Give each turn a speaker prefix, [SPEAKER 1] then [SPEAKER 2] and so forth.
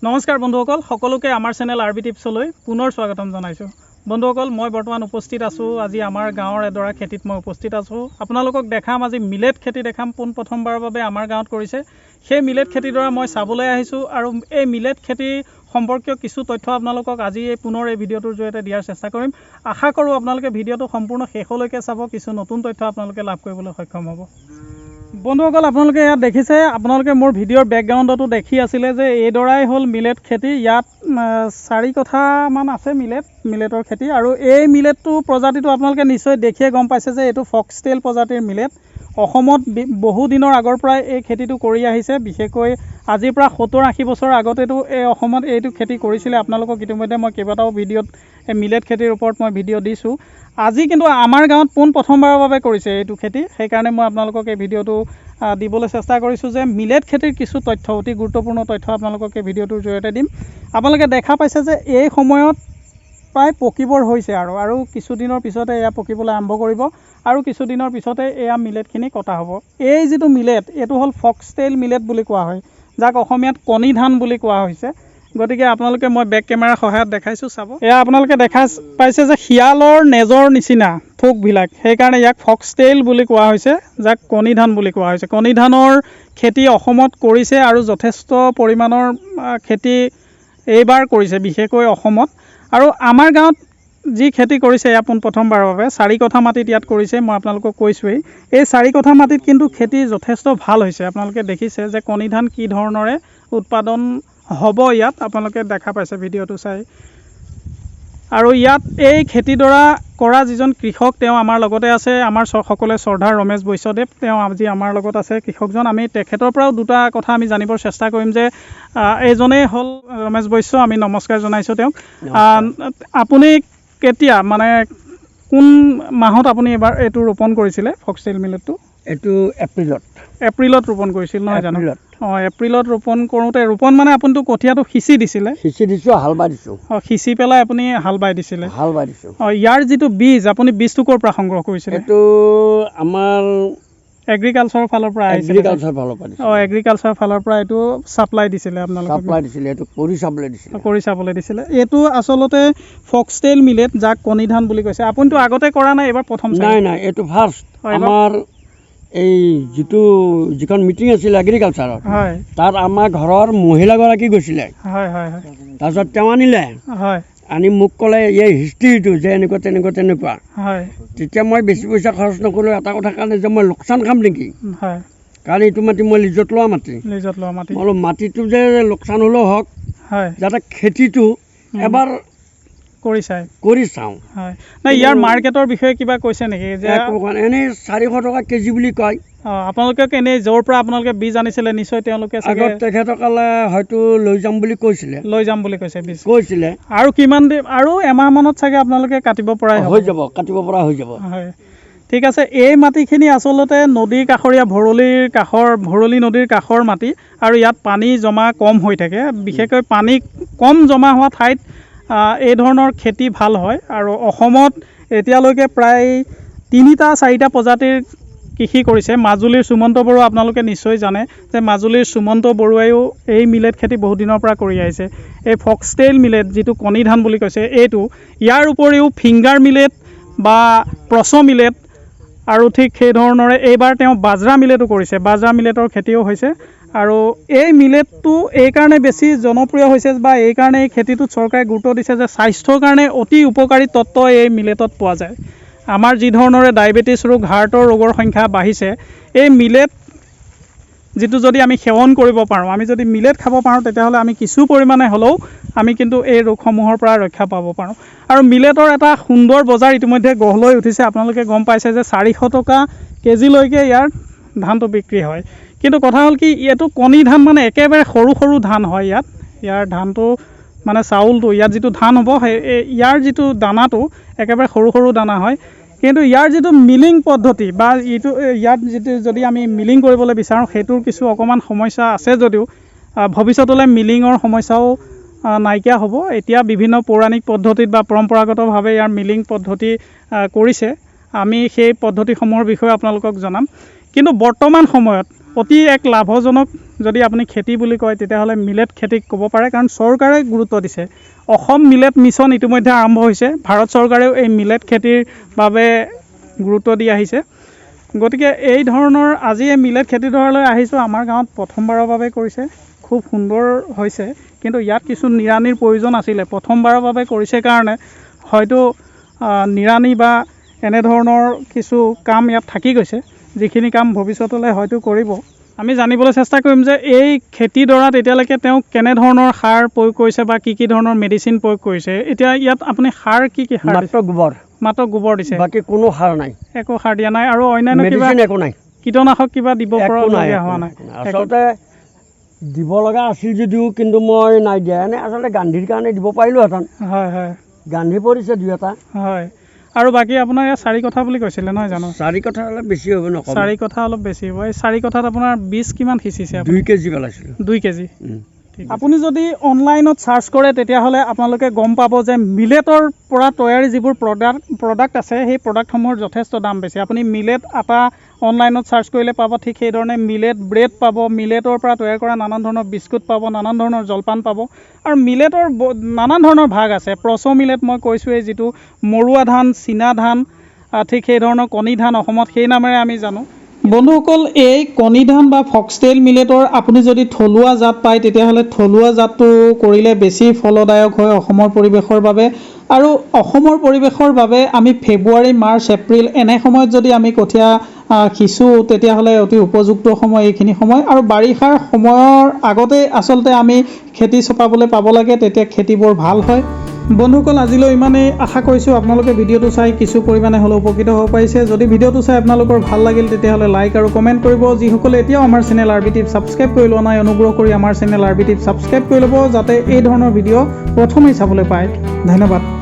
[SPEAKER 1] নমস্কাৰ বন্ধুসকল, সকলোকে আমাৰ চেনেল আৰ বি টিপছলৈ পুনৰ স্বাগতম জনাইছোঁ। বন্ধুসকল, মই বৰ্তমান উপস্থিত আছোঁ আজি আমাৰ গাঁৱৰ এডৰা খেতিত মই উপস্থিত আছোঁ। আপোনালোকক দেখাম আজি মিলেট খেতি দেখাম, পোনপ্ৰথমবাৰৰ বাবে আমাৰ গাঁৱত কৰিছে। সেই মিলেট খেতিডৰা মই চাবলৈ আহিছোঁ আৰু এই মিলেট খেতি সম্পৰ্কীয় কিছু তথ্য আপোনালোকক আজি এই পুনৰ এই ভিডিঅ'টোৰ জৰিয়তে দিয়াৰ চেষ্টা কৰিম। আশা কৰোঁ আপোনালোকে ভিডিঅ'টো সম্পূৰ্ণ শেষলৈকে চাব, কিছু নতুন তথ্য আপোনালোকে লাভ কৰিবলৈ সক্ষম হ'ব। বন্ধুসকল, আপোনালোকে ইয়াত দেখিছে, আপোনালোকে মোৰ ভিডিঅ'ৰ বেকগ্ৰাউণ্ডতো দেখি আছিলে যে এইদৰাই হ'ল মিলেট খেতি। ইয়াত 4 কঠামান আছে মিলেটৰ খেতি। আৰু এই মিলেটটো প্ৰজাতিটো আপোনালোকে নিশ্চয় দেখিয়ে গম পাইছে যে এইটো ফক্সটেইল প্ৰজাতিৰ মিলেট। অসমত বহু দিনৰ আগৰ পৰাই এই খেতিটো কৰি আহিছে। বিশেষকৈ আজিৰ পৰা 70-80 বছৰৰ আগতেতো এই অসমত এইটো খেতি কৰিছিলে। আপোনালোকক ইতিমধ্যে মই কেইবাটাও ভিডিঅ'ত এই মিলেট খেতিৰ ওপৰত মই ভিডিঅ' দিছোঁ। আজি কিন্তু আমাৰ গাঁৱত পোনপ্ৰথমবাৰৰ বাবে কৰিছে এইটো খেতি, সেইকাৰণে মই আপোনালোকক এই ভিডিঅ'টো দিবলৈ চেষ্টা কৰিছোঁ যে মিলেট খেতিৰ কিছু তথ্য, অতি গুৰুত্বপূৰ্ণ তথ্য আপোনালোকক এই ভিডিঅ'টোৰ জৰিয়তে দিম। আপোনালোকে দেখা পাইছে যে এই সময়ত প্ৰায় পকিবৰ হৈছে আৰু কিছুদিনৰ পিছতে এয়া পকিবলৈ আৰম্ভ কৰিব আৰু কিছুদিনৰ পিছতে এয়া মিলেটখিনি কটা হ'ব। এই যিটো মিলেট, এইটো হ'ল ফক্সটেইল মিলেট বুলি কোৱা হয়, যাক অসমীয়াত কণী ধান বুলি কোৱা হৈছে। গতিকে আপোনালোকে মই বেক কেমেৰাৰ সহায়ত দেখাইছোঁ, চাব। এয়া আপোনালোকে দেখা পাইছে যে শিয়ালৰ নেজৰ নিচিনা থোকবিলাক, সেইকাৰণে ইয়াক ফক্সটেইল বুলি কোৱা হৈছে, যাক কণী ধান বুলি কোৱা হৈছে। কণী ধানৰ খেতি অসমত কৰিছে আৰু যথেষ্ট পৰিমাণৰ খেতি এইবাৰ কৰিছে, বিশেষকৈ অসমত। আৰু আমাৰ গাঁৱত যি খেতি কৰিছে এয়া পোনপ্ৰথমবাৰৰ বাবে 4 কঠা মাটিত ইয়াত কৰিছে। মই আপোনালোকক কৈছোঁৱেই, এই 4 কঠা মাটিত কিন্তু খেতি যথেষ্ট ভাল হৈছে। আপোনালোকে দেখিছে যে কণী ধান কি ধৰণেৰে উৎপাদন হ'ব ইয়াত, আপোনালোকে দেখা পাইছে ভিডিঅ'টো চাই। আৰু ইয়াত এই খেতিডৰা কৰা যিজন কৃষক, তেওঁ আমাৰ লগতে আছে, আমাৰ সকলোৱে শ্ৰদ্ধাৰ ৰমেশ বৈশ্যদেৱ, তেওঁ আজি আমাৰ লগত আছে কৃষকজন। আমি তেখেতৰ পৰাও দুটা কথা আমি জানিবৰ চেষ্টা কৰিম যে এইজনেই হ'ল ৰমেশ বৈশ্য, আমি নমস্কাৰ জনাইছোঁ তেওঁক। আপুনি কেতিয়া, মানে কোন মাহত আপুনি এইবাৰ এইটো ৰোপণ কৰিছিলে ফক্সটেইল মিলেটটো?
[SPEAKER 2] এইটো এপ্ৰিলত।
[SPEAKER 1] এপ্ৰিলত ৰোপণ কৰিছিল নহয় জানো?
[SPEAKER 2] এপ্ৰিলত।
[SPEAKER 1] এপ্ৰিলত ৰোপণ কৰোঁতে, ৰোপণ মানে আপুনিতো কঠীয়াটো সিঁচি দিছিলে?
[SPEAKER 2] সিঁচি দিছোঁ, হাল বাই দিছোঁ।
[SPEAKER 1] সিঁচি পেলাই আপুনি হাল বাই দিছিলে?
[SPEAKER 2] হাল বাই দিছোঁ।
[SPEAKER 1] ইয়াৰ যিটো বীজ, আপুনি বীজটো ক'ৰ পৰা সংগ্ৰহ কৰিছিলে?
[SPEAKER 2] এইটো আমাৰ
[SPEAKER 1] এগ্ৰিকালচাৰৰ ফালৰ পৰা আহিছিলে।
[SPEAKER 2] এগ্ৰিকালচাৰৰ ফালৰ পৰা দিছিলে।
[SPEAKER 1] এগ্ৰিকালচাৰৰ ফালৰ পৰা এইটো ছাপ্লাই দিছিলে আপোনালোকক?
[SPEAKER 2] ছাপ্লাই দিছিলে, এইটো কৰি চাবলৈ দিছিলে।
[SPEAKER 1] কৰি চাবলৈ দিছিলে। এইটো আচলতে ফক্সটেইল মিলেট, যাক কণী ধান বুলি কৈছে। আপুনিতো আগতে কৰা নাই, এইবাৰ প্ৰথম চাগে?
[SPEAKER 2] নাই, নাই, এইটো ফাৰ্ষ্ট।
[SPEAKER 1] এইবাৰ
[SPEAKER 2] আমাৰ এই যিখন মিটিং আছিল এগ্ৰিকালচাৰত, তাত আমাৰ ঘৰৰ মহিলাগৰাকী গৈছিলে।
[SPEAKER 1] হয়, হয়, হয়।
[SPEAKER 2] তাৰপিছত তেওঁ আনিলে। আনি মোক ক'লে এই হিষ্ট্ৰীটো যে এনেকুৱা তেনেকুৱা তেনেকুৱা। তেতিয়া মই বেছি পইচা খৰচ নকৰিলোঁ এটা কথা কাৰণে যে মই লোকচান খাম নেকি। কাৰণ এইটো মাটি মই লিজত লোৱা মাটি।
[SPEAKER 1] লিজত লোৱা মাটি।
[SPEAKER 2] মই বোলো মাটিটো যে লোকচান হ'লেও হওক, যাতে খেতিটো এবাৰ
[SPEAKER 1] কৰি চাই।
[SPEAKER 2] কৰি চাওঁ।
[SPEAKER 1] নাই, ইয়াৰ মাৰ্কেটৰ বিষয়ে কিবা কৈছে নেকি? যে
[SPEAKER 2] একো কোৱা নাই। এনেই 400 টকা কেজি বুলি কয়।
[SPEAKER 1] আপোনালোকে এনেই য'ৰ পৰা আপোনালোকে বীজ আনিছিলে, নিশ্চয় তেওঁলোকে চাগে
[SPEAKER 2] আগত তেখেতসকলে হয়তো লৈ যাম বুলি কৈছিলে।
[SPEAKER 1] লৈ যাম বুলি কৈছে বীজ।
[SPEAKER 2] কৈছিলে।
[SPEAKER 1] আৰু কিমান দিন, আৰু এমাহমানত চাগে আপোনালোকে কাটিব পৰাই হ'ব।
[SPEAKER 2] হৈ যাব, কাটিব পৰা হৈ যাব।
[SPEAKER 1] ঠিক আছে। এই মাটিখিনি আচলতে নদীৰ কাষৰীয়া, ভৰলীৰ কাষৰ, ভৰলী নদীৰ কাষৰ মাটি আৰু ইয়াত পানী জমা কম হৈ থাকে। বিশেষকৈ পানী কম জমা হোৱা ঠাইত এই ধৰণৰ খেতি ভাল হয়। আৰু অসমত এতিয়ালৈকে প্ৰায় 3-4টা প্ৰজাতিৰ কৃষি কৰিছে। মাজুলীৰ সুমন্ত বৰুৱা, আপোনালোকে নিশ্চয় জানে যে মাজুলীৰ সুমন্ত বৰুৱাইও এই মিলেট খেতি বহুত দিনৰ পৰা কৰি আহিছে। এই ফক্সটেইল মিলেট, যিটো কণী ধান বুলি কৈছে এইটো, ইয়াৰ উপৰিও ফিংগাৰ মিলেট বা প্ৰচ মিলেট আৰু ঠিক সেই ধৰণৰে এইবাৰ তেওঁ বাজৰা মিলেটো কৰিছে। বাজৰা মিলেটৰ খেতিও হৈছে। আৰু এই মিলেটটো এইকাৰণে বেছি জনপ্ৰিয় হৈছে বা এইকাৰণে এই খেতিটোত চৰকাৰে গুৰুত্ব দিছে যে স্বাস্থ্যৰ কাৰণে অতি উপকাৰী তত্ত্ব এই মিলেটত পোৱা যায়। আমাৰ যি ধৰণৰে ডায়েবেটিছ ৰোগ, হাৰ্টৰ ৰোগৰ সংখ্যা বাঢ়িছে, এই মিলেট যিটো যদি আমি সেৱন কৰিব পাৰোঁ, আমি যদি মিলেট খাব পাৰোঁ, তেতিয়াহ'লে আমি কিছু পৰিমাণে হ'লেও আমি কিন্তু এই ৰোগসমূহৰ পৰা ৰক্ষা পাব পাৰোঁ। আৰু মিলেটৰ এটা সুন্দৰ বজাৰ ইতিমধ্যে গঢ় লৈ উঠিছে। আপোনালোকে গম পাইছে যে 400 টকা কেজিলৈকে ইয়াৰ ধানটো বিক্ৰী হয়। কিন্তু কথা হ'ল কি, এইটো কণী ধান মানে একেবাৰে সৰু সৰু ধান হয়। ইয়াত ইয়াৰ ধানটো মানে চাউলটো, ইয়াত যিটো ধান হ'ব, সেই ইয়াৰ যিটো দানাটো একেবাৰে সৰু সৰু দানা হয়। কিন্তু ইয়াৰ যিটো মিলিং পদ্ধতি বা এইটো ইয়াত যিটো যদি আমি মিলিং কৰিবলৈ বিচাৰোঁ, সেইটোৰ কিছু অকণমান সমস্যা আছে যদিও ভৱিষ্যতলৈ মিলিঙৰ সমস্যাও নাইকিয়া হ'ব। এতিয়া বিভিন্ন পৌৰাণিক পদ্ধতিত বা পৰম্পৰাগতভাৱে ইয়াৰ মিলিং পদ্ধতি কৰিছে। আমি সেই পদ্ধতিসমূহৰ বিষয়ে আপোনালোকক জনাম। কিন্তু বৰ্তমান সময়ত অতি এক লাভজনক যদি আপুনি খেতি বুলি কয় তেতিয়াহ'লে মিলেট খেতিক ক'ব পাৰে, কাৰণ চৰকাৰে গুৰুত্ব দিছে। অসম মিলেট মিছন ইতিমধ্যে আৰম্ভ হৈছে, ভাৰত চৰকাৰেও এই মিলেট খেতিৰ বাবে গুৰুত্ব দি আহিছে। গতিকে এই ধৰণৰ আজি এই মিলেট খেতিডৰালৈ আহিছোঁ, আমাৰ গাঁৱত প্ৰথমবাৰৰ বাবে কৰিছে, খুব সুন্দৰ হৈছে। কিন্তু ইয়াত কিছু নিৰানিৰ প্ৰয়োজন আছিলে, প্ৰথমবাৰৰ বাবে কৰিছে কাৰণে হয়তো নিৰানি বা এনেধৰণৰ কিছু কাম ইয়াত থাকি গৈছে, যিখিনি কাম ভৱিষ্যতলৈ হয়তো কৰিব। আমি জানিবলৈ চেষ্টা কৰিম যে এই খেতিডৰাত এতিয়ালৈকে তেওঁ কেনেধৰণৰ সাৰ প্ৰয়োগ কৰিছে বা কি কি ধৰণৰ মেডিচিন প্ৰয়োগ কৰিছে। এতিয়া ইয়াত আপুনি সাৰ কি কি সাৰ?
[SPEAKER 2] মাত্ৰ গোবৰ।
[SPEAKER 1] মাত্ৰ গোবৰ দিছে,
[SPEAKER 2] বাকী কোনো সাৰ নাই?
[SPEAKER 1] একো সাৰ দিয়া নাই। আৰু অন্যান্য কিবা একো নাই, কীটনাশক কিবা দিব পৰা হোৱা নাই?
[SPEAKER 2] আচলতে দিব লগা আছিল যদিও কিন্তু মই নাই দিয়া। এনে আচলতে গান্ধীৰ কাৰণে দিব পাৰিলোহেঁতেন।
[SPEAKER 1] হয় হয়,
[SPEAKER 2] গান্ধী পৰিছে দুই এটা।
[SPEAKER 1] হয়, আৰু বাকী আপোনাৰ ইয়াত 4 কঠা বুলি কৈছিলে নহয় জানো?
[SPEAKER 2] 4 কঠা অলপ বেছি হ'ব, নকম।
[SPEAKER 1] 4 কঠা অলপ বেছি হ'ব। এই 4 কঠাত আপোনাৰ বীজ কিমান সিঁচিছে?
[SPEAKER 2] 2 কেজি পেলাইছিলোঁ।
[SPEAKER 1] 2 কেজি। আপুনি যদি অনলাইনত চাৰ্চ কৰে তেতিয়াহ'লে আপোনালোকে গম পাব যে মিলেটৰ পৰা তৈয়াৰী যিবোৰ প্ৰডাক্ট আছে সেই প্ৰডাক্টসমূহৰ যথেষ্ট দাম বেছি। আপুনি মিলেট আটা অনলাইনত চাৰ্চ কৰিলে পাব, ঠিক সেইধৰণে মিলেট ব্ৰেড পাব, মিলেটৰ পৰা তৈয়াৰ কৰা নানান ধৰণৰ বিস্কুট পাব, নানান ধৰণৰ জলপান পাব। আৰু মিলেটৰ নানান ধৰণৰ ভাগ আছে। প্ৰচ মিলেট মই কৈছোঁৱেই, যিটো মৰুৱা ধান, চীনা ধান, ঠিক সেইধৰণৰ কণী ধান অসমত সেই নামেৰে আমি জানো। বন্ধুসকল, এই কণী ধান বা ফক্সটেইল মিলেটৰ আপুনি যদি থলুৱা জাত পায় তেতিয়াহ'লে থলুৱা জাতটো কৰিলে বেছি ফলদায়ক হয় অসমৰ পৰিৱেশৰ বাবে। আৰু অসমৰ পৰিৱেশৰ বাবে আমি ফেব্ৰুৱাৰী, মাৰ্চ, এপ্ৰিল এনে সময়ত যদি আমি কঠীয়া সিঁচোঁ তেতিয়াহ'লে অতি উপযুক্ত সময় এইখিনি সময়। আৰু বাৰিষাৰ সময়ৰ আগতেই আচলতে আমি খেতি চপাবলৈ পাব লাগে, তেতিয়া খেতিবোৰ ভাল হয়। বন্ধুসকল, আজিলৈ ইমানেই। আশা কৰিছোঁ আপোনালোকে ভিডিঅ'টো চাই কিছু পৰিমাণে হ'লেও উপকৃত হ'ব পাৰিছে। যদি ভিডিঅ'টো চাই আপোনালোকৰ ভাল লাগিল তেতিয়াহ'লে লাইক আৰু কমেণ্ট কৰিব। যিসকলে এতিয়াও আমাৰ channel R B tips subscribe কৰি লোৱা নাই, অনুগ্ৰহ কৰি আমাৰ channel R B tips subscribe কৰি ল'ব, যাতে এই ধৰণৰ ভিডিঅ' প্ৰথমেই চাবলৈ পায়। ধন্যবাদ।